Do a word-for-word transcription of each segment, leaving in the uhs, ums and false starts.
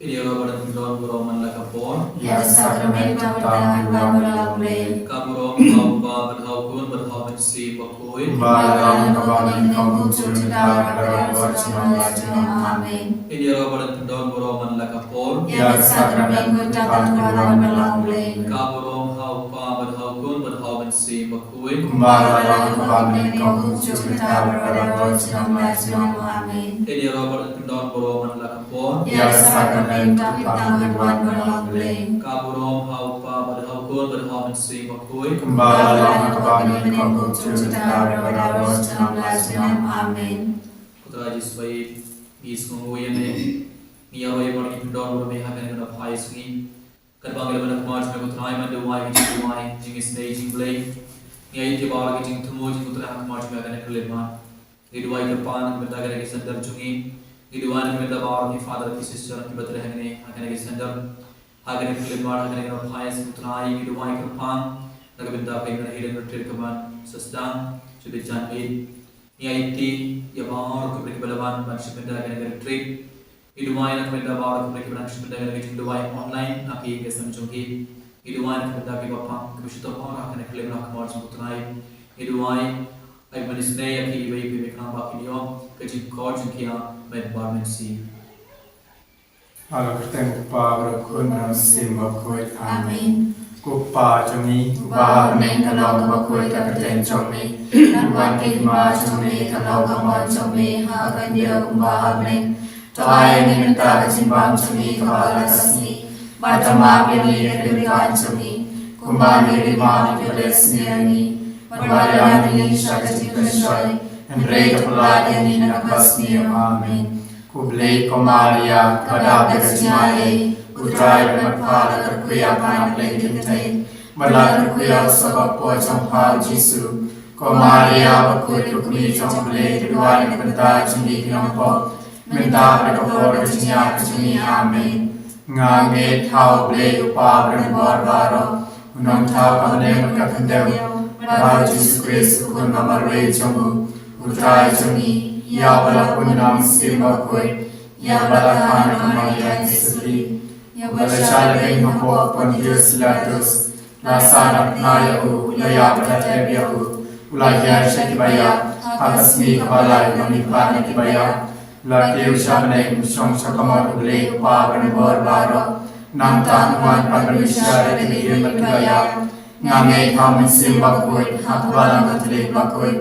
Ïa ïaroh bad pyndon baroh man la ka por. Ïa ka sakramen ka bynta ha U Blei. Ka burom ha U Kpa bad ha U Khun bad ha U Mynsiem Bakhuid. Kumba la long ha kaba bym, kumjuh, kumjuh, mynta bad barabor, junom la junom. Amen. Ïa ïaroh bad pyndon baroh man la ka por. Ïa ka sakramen ka bynta ha U Blei. Ka burom ha U Kpa bad ha U Khun bad ha U Mynsiem Bakhuid. Kumba la long ha kaba bym, kumjuh, mynta bad barabor, junom la junom. Amen. Ïa ïaroh bad pyndon baroh man la ka por. Ïa ka sakramen ka bynta ha U Blei. Ka burom ha U Kpa bad ha U Khun bad ha U Mynsiem Bakhuid. Kumba la long ha kaba bym, kumjuh, mynta bad barabor, junom la junom. Amen. Ko Trai Jisu ba ïeit, ngi sngewnguh ïa me. Ngi ïaroh ïa me, ngi pyndon baroh ïa me ha kane ka pyrthei sngi. Katba ngi la wan ha khmat jong me ko Trai ban duwai ka jingduwai jingisynei jong U Blei. Ngi ïeit ïa baroh ki jingthmu jong ngi ko Trai ha khmat jong me ha kane ka khyllipmat. Ngi duwai kyrpad na ka bynta kane ka center jong ngi. Ngi duwai na ka bynta baroh ki father ki sister kiba trei hangne ha kane ka center. Ha kane ka khyllipmat, ha kane ka pyrthei ko Trai, ngi duwai kyrpad na ka bynta ka Inner Healing Retreat kaban sa sdang, shu dei jan ïeit. Ngi ïeit ïa baroh ki briew kiba la wan ban shu pynda kane ka retreat. Ngi duwai na ka bynta baroh ki briew kiba nang shu pynda kane ka jingduwai online ha ki ïing ki sem jong ki. Ngi duwai na ka bynta kiba pang kiba shu tap ha kane ka khyllipmat ha khmat jong ko Trai. Ngi duwai ai ban isynei ïa ki iwei pa iwei khnang ba kin ïoh ka jingkyrkhu jong ki ha me baroh mynta. Ha ka kyrteng U Kpa bad U Khun bad U Mynsiem Bakhuid. Amen. Ko Kpa jong ngi uba ha bneng, ka long kaba khuid ka kyrteng jong me. Ngan wan ka hima jong me, kan long ka mon jong me ha ka khyndew kumba ha bneng. To ai ïa ngi mynta ka jingbam jong ngi kaba la ka sngi. Bad to map ïa ngi ïa ki ryngkat jong ngi kumba ngi ruh ngi map ïa kiba leh sniew ïa ngi. Bad wat ïalam ïa ngi sha ka jingpynshoi, hynrei to pynlait ïa ngi na kaba sniew. Amen. Ko Blei, ko Maria, kaba dap da ka jingaiei, U Trai bad Mama la kyrkhu ïa pha na pdeng ki kynthei, bad la kyrkhu ïa u soh bakpoh jong pha U Jisu. Ko Maria bakhuid, ko kmie jong U Blei, to duwai na ka bynta jong ngi ki nongpop, mynta bad ha ka por ka jingïap jong ngi. Amen. Nga ngeit ha U Blei U Kpa uba don bor baroh, U Nongthaw ka bneng bad ka khyndew, bad ha U Jisu Khrist U Khun ba marwei jong U, U Trai jong ngi, ïa uba la pun na U Mynsiem Bakhuid, ïa uba la kha na ka Maria Theisotti, ïa uba la shah lehbeiñ hapoh Pontius Pilatus, la sahnarphna ïa U, la ïap bad la tep ïa U, U la hiar sha kiba ïap, ha ka sngi kaba lai U la mihpat na kiba ïap, la kiew sha bneng, U shong sha ka mot U Blei U Kpa uba don bor baroh. Nangta Un wan pat ban bishar ïa ki ba im bad ki ba ïap. Nga ngeit ha U Mynsiem Bakhuid, ha ka Balang Katholik bakhuid,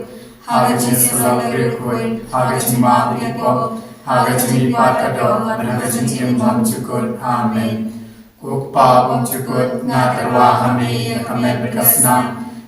ha ka jingïasyllok barit khuid, ha ka jingmap ïa ki pop, ha ka jingmihpat ka doh, bad ha ka jingim bymjukut. Amen. Ko Kpa bymjukut, nga tyrwa ha Me ïa ka met bad ka snam,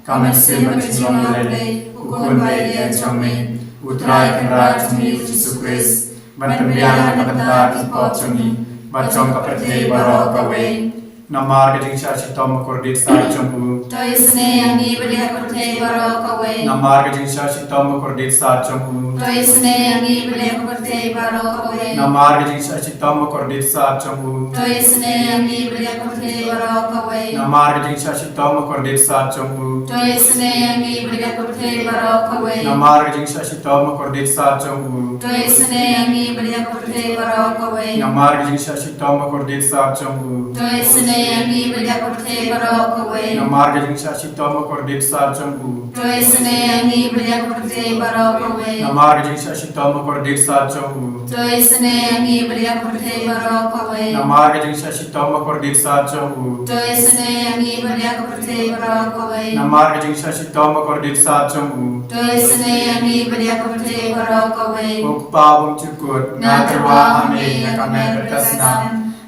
ka mynsiem bad ka jinglong ïalade, U Khun ba ïeit jong Me, U Trai Kynrad jong ngi U Jisu Khrist, ban pynbiang na ka bynta ki pop jong ngi bad jong ka pyrthei baroh kawei. Namar ka jingshah shitom bakordit sah jong U, to isynei ïa ngi bad ïa ka pyrthei baroh kawei. Namar ka jingshah shitom bakordit sah jong U, to isynei ïa ngi bad ïa ka pyrthei baroh kawei. Namar ka jingshah shitom bakordit sah jong U, to isynei ïa ngi bad ïa ka pyrthei baroh kawei. Namar ka jingshah shitom bakordit sah jong U, to isynei ïa ngi bad ïa ka pyrthei baroh kawei. Namar ka jingshah shitom bakordit sah jong U, to isynei ïa ngi bad ïa ka pyrthei baroh kawei. Namar ka jingshah shitom bakordit sah jong U, to isynei ïa ngi bad ïa ka pyrthei baroh kawei. Namar ka jingshah shitom bakordit sah jong U, to isynei ïa ngi bad ïa ka pyrthei baroh kawei. Namar ka jingshah shitom bakordit sah jong U, to isynei ïa ngi bad ïa ka pyrthei baroh kawei. Namar ka jingshah shitom bakordit sah jong U, to isynei ïa ngi bad ïa ka pyrthei baroh kawei. Namar ka jingshah shitom bakordit sah jong U, to isynei ïa ngi bad ïa ka pyrthei baroh kawei. Ko Kpa bymjukut, nga tyrwa ha Me ïa ka met bad ka snam,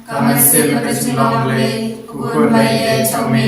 ka mynsiem bad ka jinglong ïalade, U Khun ba ïeit jong Me,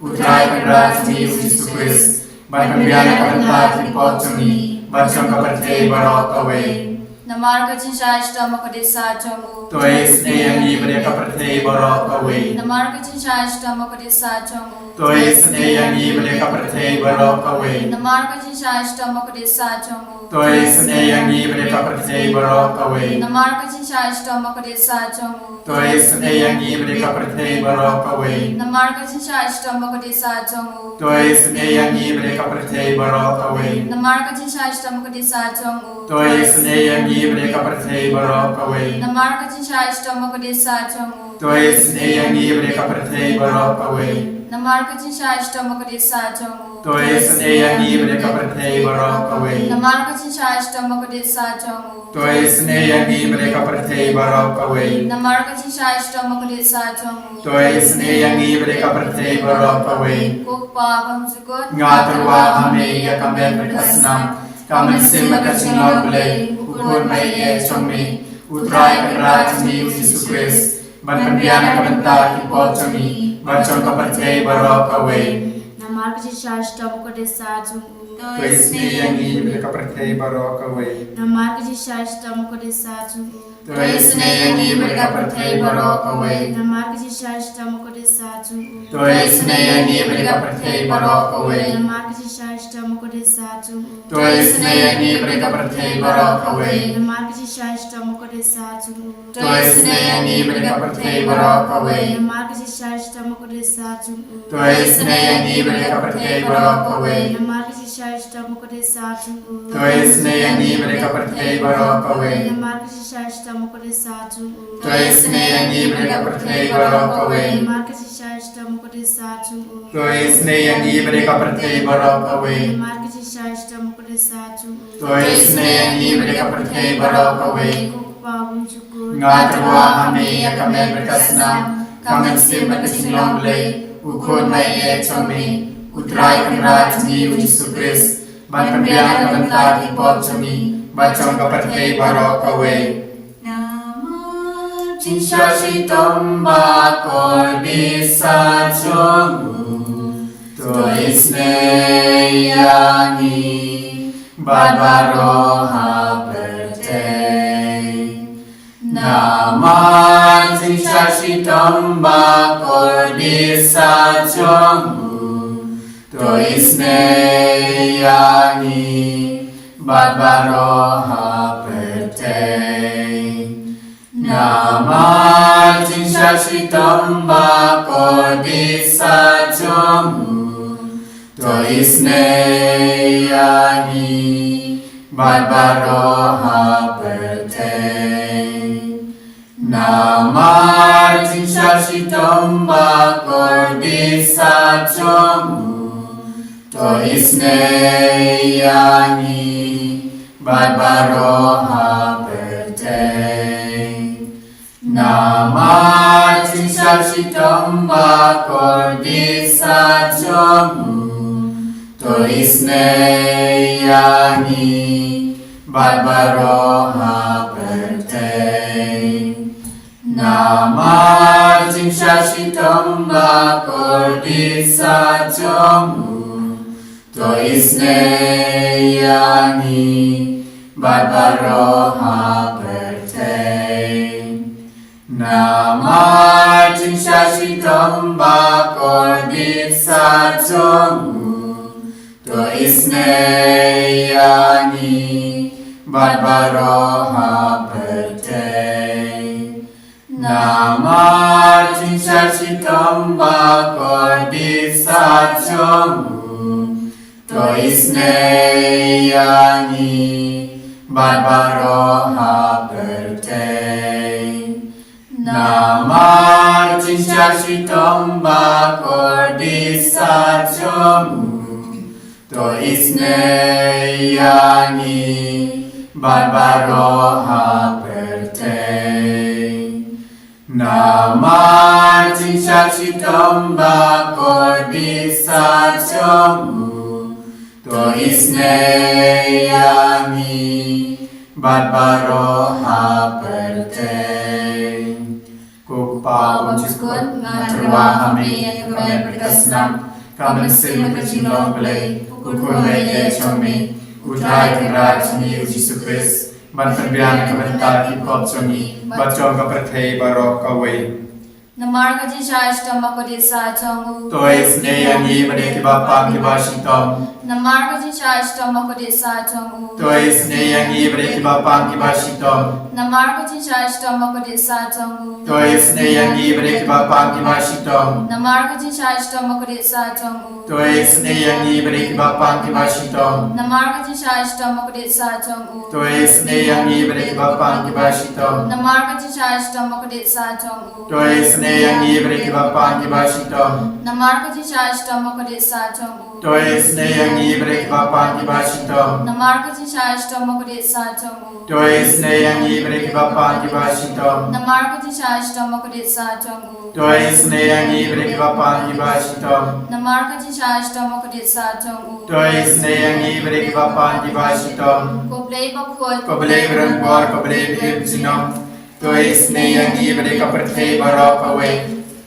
U Trai Kynrad jong ngi U Jisu Khrist, ban pynbiang na ka bynta ki pop jong ngi bad jong ka pyrthei baroh kawei. Namar ka jingshah shitom bakordit sah jong U, to isynei ïa ngi bad ïa ka pyrthei baroh kawei. Namar ka jingshah shitom bakordit sah jong U, to isynei ïa ngi bad ïa ka pyrthei baroh kawei. Namar ka jingshah shitom bakordit sah jong U, to isynei ïa ngi bad ïa ka pyrthei baroh kawei. Namar ka jingshah shitom bakordit sah jong U, to isynei ïa ngi bad ïa ka pyrthei baroh kawei. Namar ka jingshah shitom bakordit sah jong U, to isynei ïa ngi bad ïa ka pyrthei baroh kawei. Namar ka jingshah shitom bakordit sah jong U, to isynei ïa ngi ngi bad ïa ka pyrthei baroh kawei. Namar ka jingshah shitom bakordit satia jong u. To isynei ïa ngi bad ïa ka pyrthei baroh kawei. Namar ka jingshah shitom bakordit satia jong u. To isynei ïa ngi bad ïa ka pyrthei baroh kawei. Namar ka jingshah shitom bakordit satia jong u. To isynei ïa ngi bad ïa ka pyrthei baroh kawei. Namar ka jingshah shitom bakordit satia jong u. To isynei ïa ngi bad ïa ka pyrthei baroh kawei. Ko Kpa bymjukut. Nga tyrwa ha me ïa ka met bad ka snam, ka mynsiem bad ka jinglong Blei, u Khun baieit jong me, u Trai Kynrad jong ngi u Jisu Khrist, ban pynbiang na ka bynta ki pop jong ngi bad jong ka pyrthei baroh kawei. Namar ka jingshah shitom bakordit satia jong u. To isynei ïa ngi bad ïa ka pyrthei baroh kawei. Namar ka jingshah shitom bakordit satia jong u. To isynei ïa ngi bad ïa ka pyrthei baroh kawei. Namar ka jingshah shitom bakordit satia jong u. To isynei ïa ngi bad ïa ka pyrthei baroh kawei. Namar ka jingshah shitom bakordit satia jong u. To isynei ïa ngi bad ïa ka pyrthei baroh kawei. Namar ka jingshah shitom bakordit satia jong u. To isynei ïa ngi bad ïa ka pyrthei baroh kawei. Namar ka jingshah shitom bakordit satia jong u. To isynei ïa ngi bad ïa ka pyrthei baroh kawei. Namar ka jingshah shitom bakordit satia jong u. To isynei ïa ngi bad ïa ka pyrthei baroh kawei. Namar ka jingshah shitom bakordit satia jong u. To isynei ïa ngi bad ïa ka pyrthei baroh kawei. Namar ka jingshah shitom bakordit satia jong u. To isynei ïa ngi bad ïa ka pyrthei baroh kawei. Namar ka jingshah shitom bakordit satia jong u. To isynei ïa ngi bad ïa ka pyrthei baroh kawei. Ko Kpa bymjukut. Nga tyrwa ha me ïa ka met bad ka snam, ka mynsiem bad ka jinglong Blei, u Khun baieit jong me, u Trai Kynrad jong ngi u Jisu Khrist, ban pynbiang na ka bynta ki pop jong ngi bad jong ka pyrthei baroh kawei. Namar jingshah shitom bakordit satia jong u. To isynei ïa ngi bad baroh ha pyrthei. Namar jingshah shitom bakordit satia jong u. To isynei ïa ngi bad baroh ha pyrthei. Namar jingshah shitom bakordit satia jong u. To isynei ïa ngi bad baroh ha pyrthei. Namar jingshah shitom bakordit satia jong u. To isynei ïa ngi bad baroh ha pyrthei. Namar jingshah shitom bakordit satia jong u. To isynei ïa ngi bad baroh ha pyrthei. Namar jingshah shitom bakordit satia jong u. To isynei ïa ngi bad baroh ha pyrthei. Namar jingshah shitom bakordit satia jong u. To isynei ïa ngi bad baroh ha pyrthei. Namar jingshah shitom bakordit satia jong u. To isynei ïa ngi bad baroh ha pyrthei. Namar jingshah shitom bakordit satia jong u. To isynei ïa ngi bad baroh ha pyrthei. Namar jingshah shitom bakordit satia jong u. To isynei ïa ngi bad baroh ha pyrthei. Ko Kpa bymjukut, nga tyrwa ha me ïa ka met bad ka snam, ka mynsiem bad ka jinglong Blei, u Khun baieit jong me, u Trai Kynrad jong ngi u Jisu Khrist, ban pynbiang na ka bynta ki pop jong ngi bad jong ka pyrthei baroh kawei. Namar ka jingshah shitom bakordit satia jong u. To isynei ïa ngi bad ïa ki bapang kiba shitom, Namar ka jingshah shitom bakordit satia jong u. To isynei ïa ngi bad ïa kiba pang kiba shitom. Namar ka jingshah shitom bakordit satia jong u. To isynei ïa ngi bad ïa kiba pang kiba shitom. Namar ka jingshah shitom bakordit satia jong u. To isynei ïa ngi bad ïa kiba pang kiba shitom. Namar ka jingshah shitom bakordit satia jong u. To isynei ïa ngi bad ïa kiba pang kiba shitom. Namar ka jingshah shitom bakordit satia jong u. To isynei ïa ngi bad ïa kiba pang kiba shitom. Namar ka jingshah shitom bakordit satia jong u. To isynei ïa ngi bad ïa kiba pang kiba shitom. Namar ka jingshah shitom bakordit satia jong u. To isynei ïa ngi bad ïa kiba pang kiba shitom. Namar ka jingshah shitom bakordit satia jong u. To isynei ïa ngi bad ïa kiba pang kiba shitom. Namar ka jingshah shitom bakordit satia jong u. To isynei ïa ngi bad ïa kiba pang kiba shitom. Ko Blei bakhuid. Ko Blei ba don bor, ko Blei ba im junom. To isynei ïa ngi bad ïa ka pyrthei baroh kawei.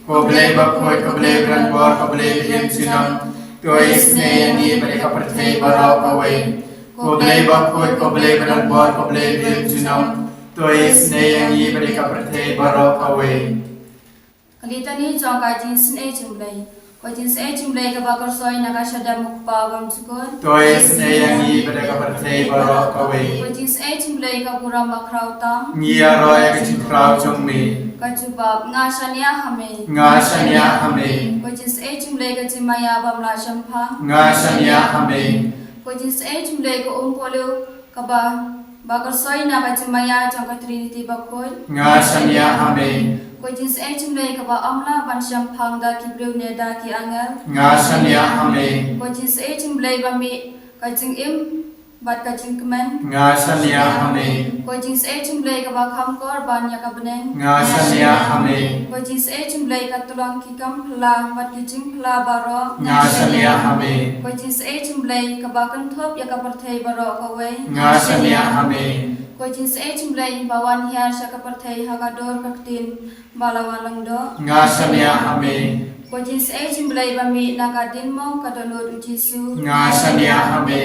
Ko Blei bakhuid, ko Blei ba don bor, ko Blei ba im junom. To isynei ïa ngi bad ïa ka pyrthei baroh kawei. Ko Blei bakhuid, ko Blei ba don bor, ko Blei ba im junom. To isynei ïa ngi bad ïa ka pyrthei baroh kawei. Ka litani jong ka jingsynei jong u Blei. Ko jingsynei jong u Blei kaba kyrsoi na ka shadem u Kpa bymjukut. To isynei ïa ngi bad ïa ka pyrthei baroh kawei. Ko jingsynei jong u Blei ka burom bakhraw tam. Ngi ïaroh ïa ka jingkhraw jong me. Ka jubab, nga shaniah ha me. Nga shaniah ha me. Ko jingsynei jong u Blei ka jingmaïa bym lah shemphang. Nga shaniah ha me. Ko jingsynei jong u Blei ka umpohliew kaba, ba kyrsoi na ka jingmaïa jong ka Trinity bakhuid. Nga shaniah ha me. Ko jingsynei jong u Blei kaba ym lah ban shemphang da ki briew ne da ki angel. Nga shaniah ha me. Ko jingsynei jong u Blei ba mih ka jingim bad ka jingkmen. Nga shaniah ha me. Ko jingsynei jong u Blei kaba kham kor ban ïa ka bneng. Nga shaniah ha me. Ko jingsynei jong u Blei ka tyllong ki kam phylla bad ki jingphylla baroh. Nga shaniah ha me. Ko jingsynei jong u Blei kaba kynthup ïa ka pyrthei baroh kawei. Nga shaniah ha me. Ko jingsynei jong u Blei ba wan hiar sha ka pyrthei ha ka dur ka ktien ba la wan lyngdoh. Nga shaniah ha me. Ko jingsynei jong u Blei ba mih na ka diengmong ka dohnud u Jisu. Nga shaniah ha me.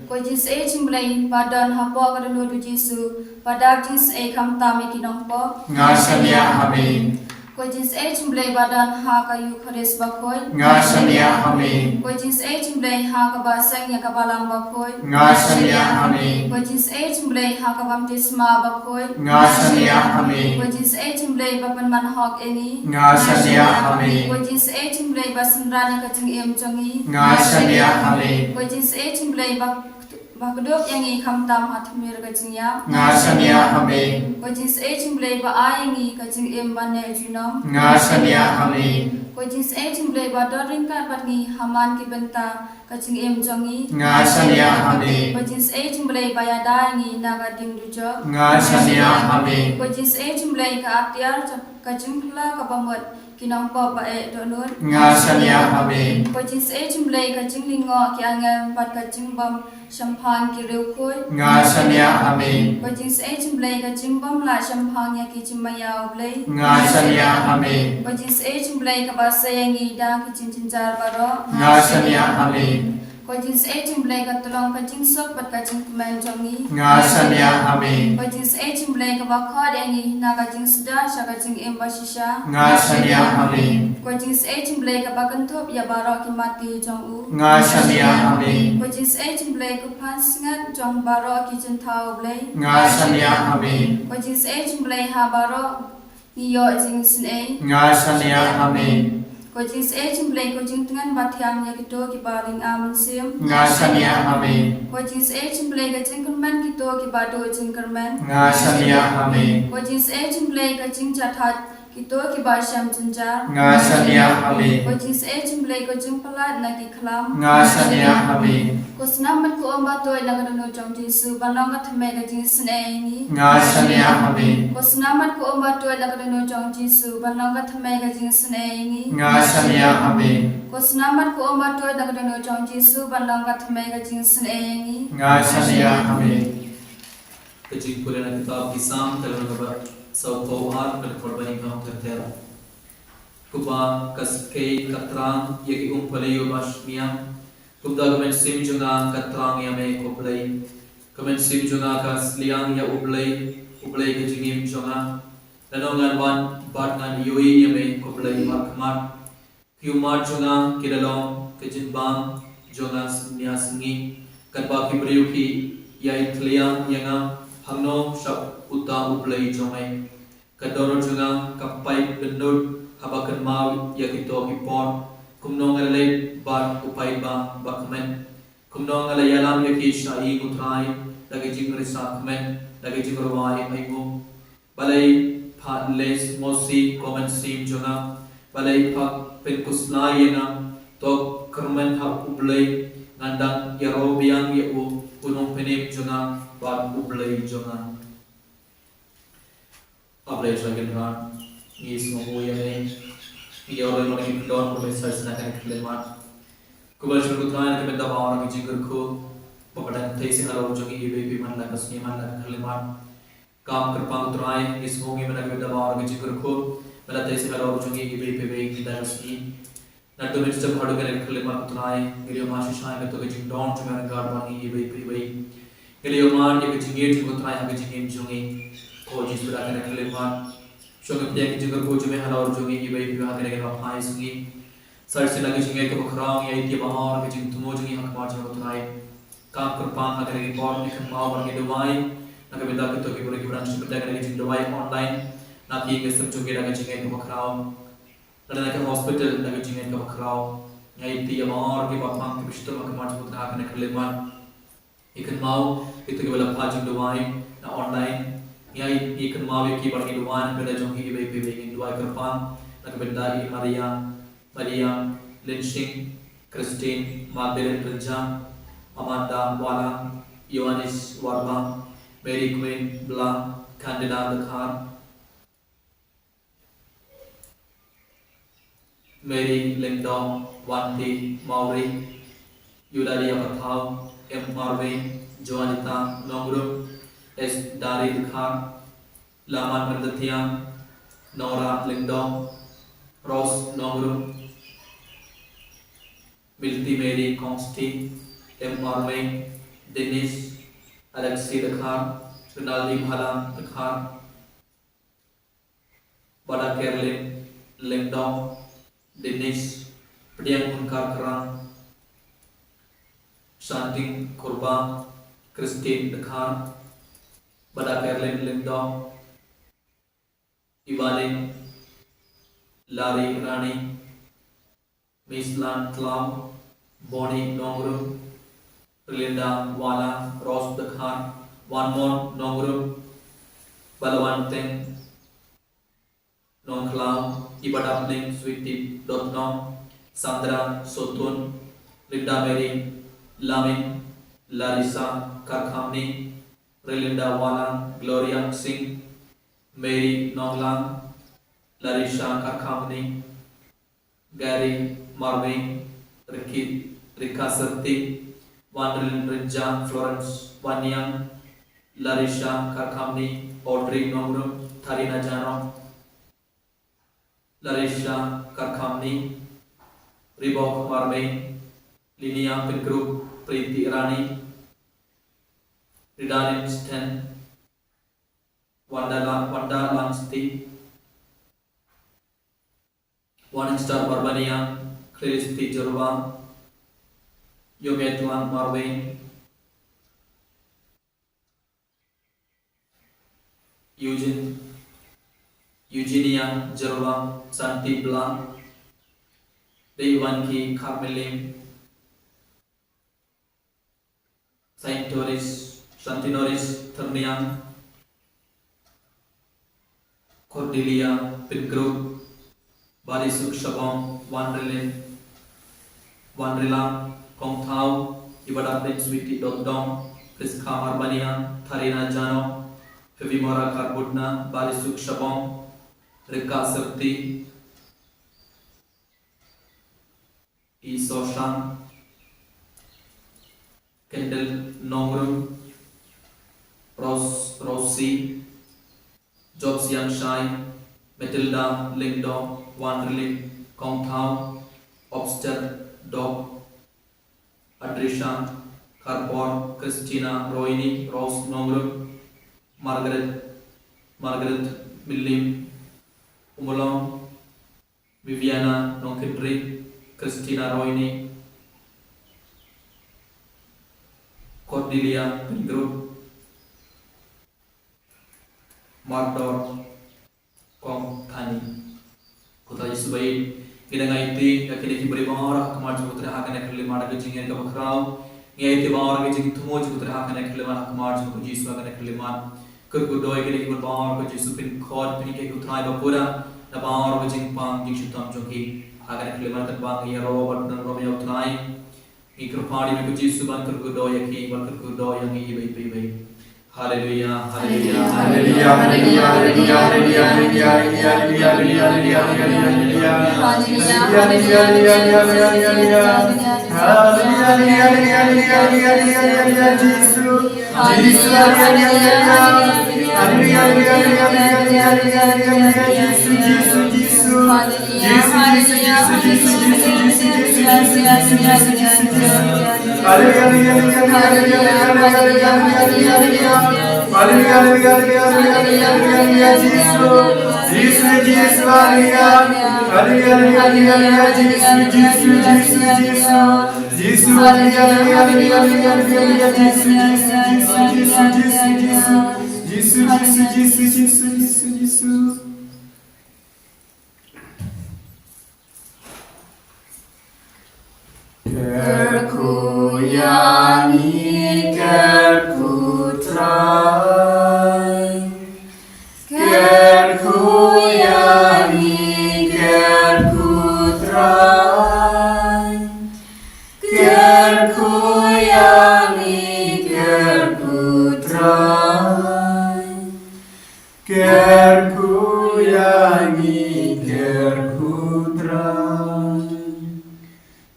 Ko jingsynei jong u Blei ba don hapoh ka dohnud u Jisu ba dap jingsynei khamtam ïa ki nongpop. Nga shaniah ha me. Ko jingsynei jong u Blei ba don ha ka Eukharist bakhuid. Nga shaniah ha me. Ko jingsynei jong u Blei ha kaba seng ïa ka Balang bakhuid. Nga shaniah ha me. Ko jingsynei jong u Blei ha ka baptisma bakhuid. Nga shaniah ha me. Ko jingsynei jong u Blei ba pynman hok ïa ngi. Nga shaniah ha me. Ko jingsynei jong u Blei ba synran ïa ka jingim jong ngi. Nga shaniah ha me. Ko jingsynei jong u Blei ba, ba kdup ïa ngi khamtam ha tmier ka jingïap. Nga shaniah ha me. Ko jingsynei jong u Blei ba ai ïa ngi ka jingim ban neh junom. Nga shaniah ha me. Ko jingsynei jong u Blei ba don ryngkat bad ngi ha man ki bynta ka jingim jong ngi. Nga shaniah ha me. Ko jingsynei jong u Blei ba ïada ïa ngi na ka ding dujok. Nga shaniah ha me. Ko jingsynei jong u Blei ka atiar jong ka jingphylla kaba mut ki nongpop ba eh dohnud. Nga shaniah ha me. Ko jingsynei jong u Blei ka jinglyngngoh ki angel bad ka jingbym shemphang ki riewkhuid. Nga shaniah ha me. Ko jingsynei jong u Blei ka jingbym lah shemphang ïa ki jingmaïa u Blei. Nga shaniah ha me. Ko jingsynei jong u Blei kaba sei ïa ngi da ki jingjynjar baroh. Nga shaniah ha me. Ko jingsynei jong u Blei ka tyllong ka jingsuk bad ka jingkmen jong ngi. Nga shaniah ha me. Ko jingsynei jong u Blei kaba khot ïa ngi na ka jingsuda sha ka jingim bashisha. Nga shaniah ha me. Ko jingsynei jong u Blei kaba kynthup ïa baroh ki mati jong u. Nga shaniah ha me. Ko jingsynei jong u Blei ka phang sngat jong baroh ki jingthaw u Blei. Nga shaniah ha me. Ko jingsynei jong u Blei ha baroh ngi ïoh jingsynei. Nga shaniah ha me. Ko jingsynei jong u Blei ko jingtngen bathiang ïa kito kiba ring mynsiem. Nga shaniah ha me. Ko jingsynei jong u Blei ka jingkyrmen kito kiba duh jingkyrmen. Nga shaniah ha me. Ko jingsynei jong u Blei ka jingjahthait kito kiba shem jynjar. Nga shaniah ha me. Ko jingsynei jong u Blei ko jingpyllait na ki khlam. Nga shaniah ha me. Ko snam bad ko um ba tuid na ka dohnud jong u Jisu ban long ka thymmei ka jingsynei ïa ngi. Nga shaniah ha me. Ko snam bad ko um ba tuid na ka dohnud jong u Jisu ban long ka thymmei ka jingsynei ïa ngi. Nga shaniah ha me. Ko snam bad ko um ba tuid na ka dohnud jong u Jisu ban long ka thymmei ka jingsynei ïa ngi. Nga shaniah ha me. Ka jingpule na kitab ki Salm ka lynnong kaba sawphew ar, ka dkhot ba nyngkong ter ter. Kumba ka skei ka thrang ïa ki umphalew ba shñiang, kumta ka mynsiem jong nga ka thrang ïa me ko Blei. Ka mynsiem jong nga ka sliang ïa U Blei, U Blei ka jingim jong nga. Lano ngan wan bad ngan ïohi ïa me ko Blei markhmat. Ki ummat jong nga ki la long ka jingbam jong nga nia sngi, katba ki briew ki ïai tlia ïa nga, hangno sha uta U Blei jong me? Ka dohnud jong nga ka paid bynnud haba kynmaw ïa kito ki por. Kumno nga la leit bad u paidbah ba kmen? Kumno nga la ïalam ïa ki sha ïing U Trai da ka jingrisa kmen, da ka jingrwai ainguh? Balei pha leh sngewsih ko Mynsiem jong nga? Balei pha pynkhuslai ïa nga? To kyrmen ha U Blei, ngan dang ïaroh biang ïa u, U Nongpynim jong nga bad U Blei jong nga. A Blei Trai Kynrad, ngi sngewnguh ïa me. Ngi ïoh ïa me, ngi kyndon, ko Messiah, na kane ka khyllipmat. Khublei shibun ko Trai na ka bynta ba ong ka jingkyrkhu ba phi dang theh sha halor jong ngi iwei pa iwei man la ka sngi man la ka khyllipmat. Kam kyrpang ko Trai, ngi sngewnguh ïa me na ka bynta ba ong ka jingkyrkhu ba la theh sha halor jong ngi iwei pa iwei man la ka sngi. Naduh mynstep haduh kane ka khyllipmat ko Trai, ngi la ïohmad shisha ïa kato ka jingdon jong me ryngkat bad ngi iwei pa iwei. Ngi la ïohmad ïa ka jingïeit jong me ko Trai ha ka jingim jong ngi. Ko Jisu, da kane ka khyllipmat, shong ïa ka jingkyrkhu jong me halor jong ngi iwei pa iwei ha kane ka phai sngi. Sa shisien da ka jingngeit kaba khraw ngi ïaid ïa ba ong ka jingthmu jong ngi ha khmat jong me ko Trai. Kam kyrpang ha kane ka por ngi kynmaw bad ngi duwai na ka bynta kito ki briew kiba dang sngewbha da kane ka jingduwai online na ki ïing ki sem jong ki da ka jingngeit kaba khraw. Lada na ka hospital da ka jingngeit kaba khraw. Ngi ïaid ïa ba ong kiba pang kiba shitom ha khmat jong me ko Trai ha kane ka khyllipmat. Ngi kynmaw ïa kito kiba la phah jingduwai na online. Ngi ïa, ngi kynmaw ïa ki bad ngi duwai na ka bynta jong ki iwei pa iwei, ngi duwai kyrpang na ka bynta i Maria, Maria Lynshing, Christine, Magdalene Rynjah, Amanda Wala, Ioannis Warba, Mary Queen Blah, Candida Dkhar, Mary Lyngdoh, Wanti Mawrie, Eulalia Pathaw, M Marvin, Joanita Nongrum, S Dari Dkhar, Laman Ryntathiang, Nora Lyngdoh, Rose Nongrum, Milty Mary Kongsti, M Marvin, Dennis, Alexi Dkhar, Rinaldi Bhalang Dkhar, Bada Kerlin Lyngdoh, Dennis, Pdiang Munkar Krang, Shanting Kurba, Christine Dkhar, Bada Kerlin Lyngdoh, Ivalin, Larry Rani, Mislan Tlaw, Bonnie Nongrum, Relinda Wala, Rose Dkhar, Wanmon Nongrum, Balwanteng Nongklaw, Ibadapling Sweetie Dotnong, Sandra Sotun, Linda Mary Lamin, Larissa Karkhamni, Relinda Wala, Gloria Singh, Mary Nonglang, Larisha Karkhamni, Gary Marvin, Ricky, Rika Serti, Wanril Rinja, Florence Waniang, Larisha Karkhamni, Audrey Nongrum, Tharina Jano, Larisha Karkhamni, Ribok Marvin, Linia Pingrup, Priti Rani, Ridanin Sten, Wanda La-, Wanda Langsti, Waningstar Barbania, Christy Jorba, Yometlan Marvin, Eugene, Eugenia Jorba, Santi Bla, Deiwanki Carmelin, Saint Doris, Santinoris Terniang, Cordelia Pingrup, Balisuk Shabong, Wanrilin, Wanrilang Kongthau, Ibadapin Sweetie Dotdong, Priska Marbaniang, Tharina Jano, Fevimora Karbutna, Balisuk Shabong, Rika Serti, Isoshan, Kendall Nongrum, Ros-, Rosie, Jobs Yangshai, Matilda Lingdo, Wanrling Kongthau, Obster Dog, Adrisha Karpor, Christina Roini, Rose Nongrum, Margaret, Margaret Milim, Umulong, Viviana Nongkynrih, Christina Roini, Cornelia Pyngrope, Mardor Kong Thani. Ko Trai Jisu ba ïeit, ngi dang aiti ïa kine ki briew baroh ha khmat jong ko Trai ha kane ka khyllipmat, ka jingngeit kaba khraw. Ngi aiti baroh ka jingthmu jong ko Trai ha kane ka khyllipmat ha khmat jong ko Jisu ha kane ka khyllipmat. Kyrkhu da ïa kine ki briew baroh ko Jisu, pynkhot pynkhie ko Trai ba pura na baroh ka jingpang jingshitom jong ki ha kane ka khyllipmat, katba ngi ïaroh bad pyndonkam ïa ko Trai. Ngi kyrpad ïa me ko Jisu ban kyrkhu da ïa ki, ban kyrkhu da ïa ngi iwei pa iwei. Haleluya, haleluya, haleluya, haleluya, haleluya, haleluya, haleluya, haleluya, haleluya, haleluya, haleluya. Haleluya, haleluya, haleluya, haleluya, haleluya, haleluya, Jisu. Jisu, haleluya, haleluya, haleluya, haleluya, Jisu, Jisu, Jisu. Jisu, Jisu, Jisu, Jisu, Jisu, Jisu, Jisu, Jisu, Jisu, Jisu, Jisu. Haleluya, haleluya, haleluya, Jisu. Jisu, Jisu, haleluya. Haleluya, haleluya, haleluya, Jisu, Jisu, Jisu, Jisu, Jisu. Jisu, haleluya, haleluya, haleluya, haleluya, Jisu, Jisu, Jisu, Jisu, Jisu, Jisu. Jisu, Jisu, Jisu, Jisu, Jisu, Jisu. Kyrkhu ïa ngi, kyrkhu Trai. Kyrkhu ïa ngi, kyrkhu Trai. Kyrkhu ïa ngi, kyrkhu Trai. Kyrkhu ïa ngi, kyrkhu Trai.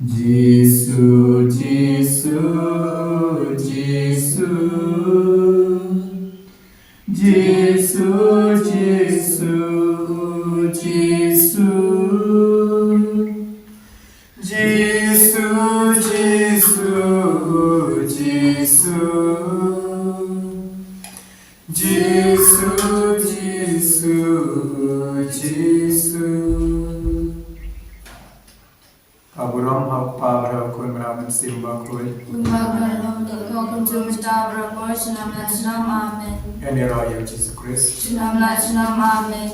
Jisu, Jisu, Jisu. Jisu, Jisu, Jisu. Jisu, Jisu, Jisu. Jisu, Jisu, Jisu. Ka burom ha u Kpa bad ha u Khun bad ha u Mynsiem Bakhuid. Kumba ka long, kumjuh mynta, baroh por, junom la junom. Amen. Ngin ïaroh ïa u Jisu Khrist. Junom la junom. Amen.